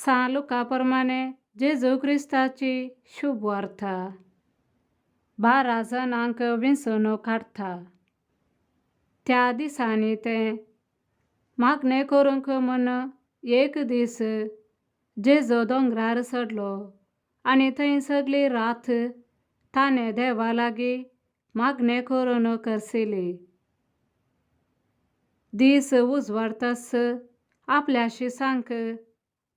सां लुका प्रमाणे जेजू क्रिस्ताची शुभ वार्ता. 12 जाणांक विंचून काडटा. त्या दिसांनी ते मागणें करूंक म्हूण एक दीस जेजू दोंगरार चडलो आनी थंय सगळी रात ताणें देवा लागीं मागणें करून करसिली. दीस उजवाडताच आपल्या शिसांक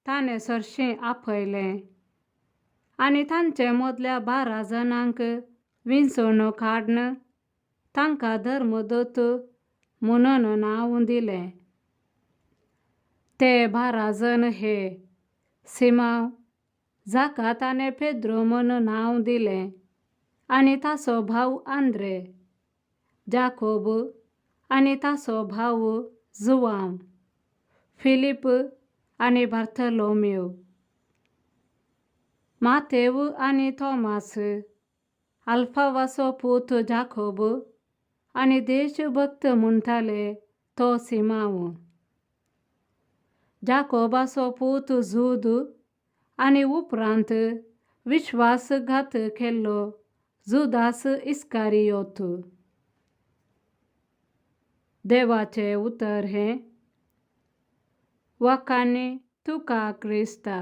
ताणें सरशीं आपयलें आनी तांचे मदल्या 12 जाणांक विंचून काडून तांकां धर्मदूत म्हणून नांव दिलें. ते 12 जण हे सिमांव, जाका ताणें पेद्रू म्हूण नांव दिलें, आनी ताचो भाव आंद्रे, जाकोब आनी ताचो भाव जुवांव, फिलीप आनी बार्थोलोम्यू, मातेव आनी थॉमास, अल्फावाचो पूत जाकोब आनी देशभक्त म्हणटाले तो सिमांव, जाकोबाचो पूत जूद आनी उपरांत विश्वासघात केल्लो जुदास इस्कारियोत. देवाचें उतर हें. वाखाणी तुका क्रिस्ता.